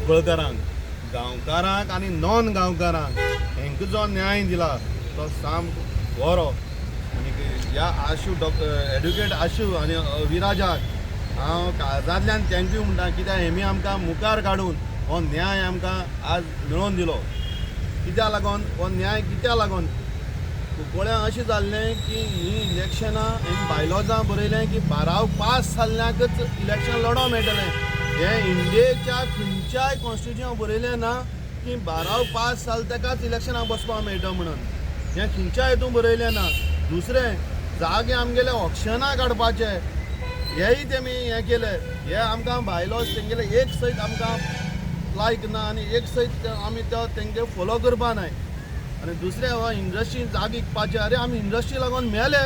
कुंकळकारांक, गांवकारांक आनी नॉन गांवकारांक हेंकां जो न्याय दिला तो सामको बरो. आनी ह्या आशू, डॉक्टर एडवोकेट आशू आनी विराजाक हांव काळजांतल्यान thank you म्हणटा, कित्याक हेमी आमकां मुखार काडून हो न्याय आमकां आज मेळोवन दिलो. कित्याक लागून हो न्याय, कित्याक लागून कुंकळ्यां अशें जाल्लें की ही इलेक्शनां हेमी बायलॉजां बरयलें की बाराव पास जाल्ल्यांकच इलेक्शन लडोंक मेळटलें. हें इंडियेच्या खंयच्याय कॉन्स्टिट्युशन बरयलें ना की बाराव पास जाल तेकाच इलेक्शनाक बसपाक मेळटा म्हणून. हें खंयच्याय हितून बरयलें ना. दुसरें, जागे आमगेले ऑक्शनां काडपाचे हेय तेमी हें केलें. हे आमकां बायलॉज तेंगेले एक सयत आमकां लायक ना आनी एक सयत आमी तो तेंगे फोलो करपा नाय. आनी दुसरें, हो इंडस्ट्री जाग विकपाचे. अरे, आमी इंडस्ट्री लागून मेले.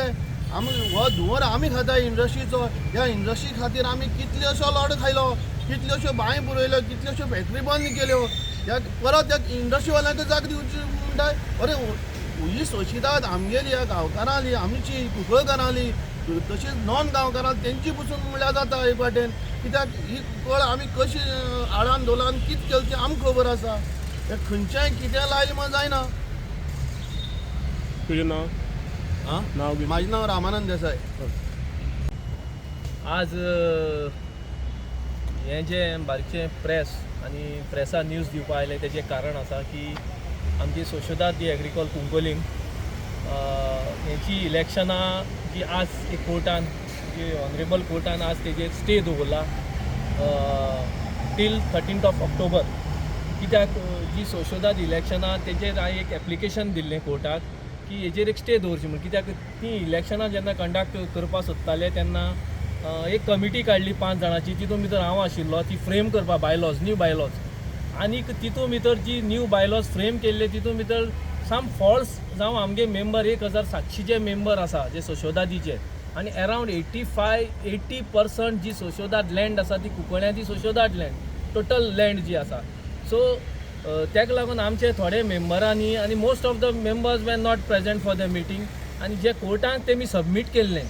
आमी हो धुंवर आमी खाता इंडस्ट्रीचो. ह्या इंडस्ट्री खातीर आमी कितल्योश्यो लोड खायलो, कितल्योश्यो बांय पुरयल्यो, कितल्योश्यो फॅक्टरी बंद केल्यो. ह्या परत त्या इंडस्ट्रीवाल्यांक जाग दिवची म्हणटाय. अरे, ही सोशिदाद आमगेली, ह्या गांवकारांली, आमची कुंकळकारांली, तशीच नॉन गांवकारां तेंची पसून म्हणल्यार जाता एक वाटेन. कित्याक ही कुंकळ आमी कशी आडान दोलान कितें केलें तें आमकां खबर आसा. हें खंयचेंय कितें लायलें म्हण जायना. तुजें नांव? आं? नांव कितें? म्हाजें नांव रामानंद देसाय. आज हें जें बारीकशें प्रेस आनी प्रेसा न्यूज दिवपा आयलें, तेजें कारण आसा की आमची सोशेदाद दी एग्रीकॉल कुंकोलीम हेची इलेक्शनां जी आज एक कोर्टान, जी ऑनरेबल कोर्टान आज तेजेर स्टे दवरला टील 13 ऑफ ऑक्टोबर. कित्याक जी सोशेदाद इलेक्शनां तेजेर हांवें एक एप्लिकेशन दिल्लें कोर्टाक की हेजेर एक स्टे दवरची म्हूण. कित्याक ती इलेक्शनां जेन्ना कंडक्ट करपाक सोदताले तेन्ना एक कमिटी काडली पांच जाणांची. तितून भितर हांव आशिल्लो. ती फ्रेम करपाक बायलॉज, न्यू बायलॉज. आनीक तितून भितर जी न्यू बायलॉज फ्रेम केल्ले, तितून भितर सम फॉल्स जावं आमगे मेंबर 1700 जे मेंबर आसा जे सोशोदादीचे आनी अरावंड 85 80% जी सोशोदाद लँड आसा ती कुंकळ्यांची सोशोदाद लँड, टोटल लँड जी आसा. सो ताका लागून आमचे थोडे मेंबरांनी आनी most of the members were not present for the meeting. आनी जे कोर्टाक तेमी सबमीट केल्लें,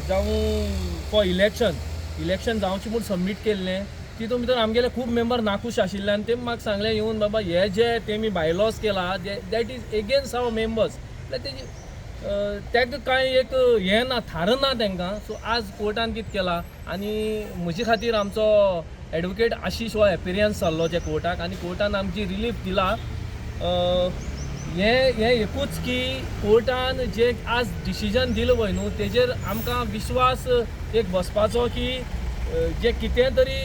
जावं फॉर इलेक्शन, इलेक्शन जावचें म्हूण सबमीट केल्लें, तितून भितर आमगेले खूब मेंबर नाखूश आशिल्ले. आनी तेमी म्हाका सांगलें येवन, बाबा, हे जे तेमी बायलॉज केला, that is against our members. म्हळ्यार तेजी ताका कांय एक हें ना, थार ना तांकां. सो आज कोर्टान कितें केलां आनी म्हजे खातीर आमचो एडवोकेट आशिश हो एपिरियन्स जाल्लो त्या कोर्टाक आनी कोर्टान आमची रिलीफ दिला. हें हें एकूच की कोर्टान जे आज डिसिजन दिलां पळय न्हू, तेजेर आमकां विश्वास एक बसपाचो की जे कितें तरी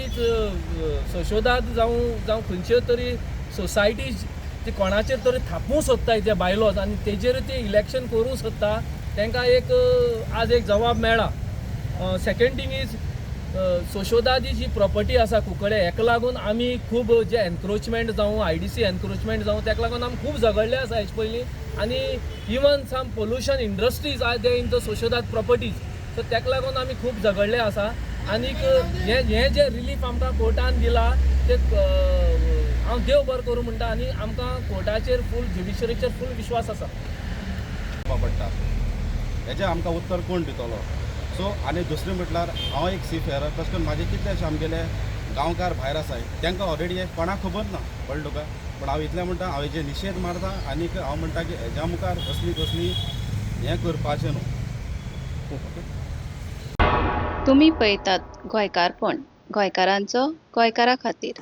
सोशोदाद जावं जावं खंयच्यो तरी सोसायटीज ती कोणाचेर तरी थापूंक सोदताय ते बायलॉज आनी तेजेर ते इलेक्शन करूंक सोदता, तांकां एक आज एक जबाब मेळ्ळा. सेकंड थींग is, सोशोदादी जी प्रॉपर्टी आसा कुंकळे, हेका लागून आमी खूब जे एनक्रोचमेंट जावं, आयडीसी एनक्रोचमेंट जावं, ताका लागून आमी खूब झगडले आसा हेचे पयलीं. आनी even some pollution industries are there in the Sociedad properties, so ताका लागून आमी खूब झगडले आसा. आनीक हें हें जें रिलीफ आमकां कोर्टान दिला तें हांव देव बरें करूं म्हणटा आनी आमकां कोर्टाचेर फूल, ज्युडिशरीचेर फूल विश्वास आसा. पडटा हेजें आमकां उत्तर कोण दितलो? सो आनी दुसरें म्हटल्यार, हांव एक सी फेरर. तशें करून म्हाजे कितलेशे आमगेले गांवकार भायर आसाय, तांकां ऑलरेडी हें कोणाक खबर ना. कळ्ळें तुका? पूण हांव इतलें म्हणटा, हांव हेजेर निशेध मारता आनीक हांव म्हणटा की हेज्या मुखार असली कसली हें करपाचें न्हू. ओके. तुमी पळयतात गोंयकारपण, गोंयकारांचो गोंयकारा खातीर.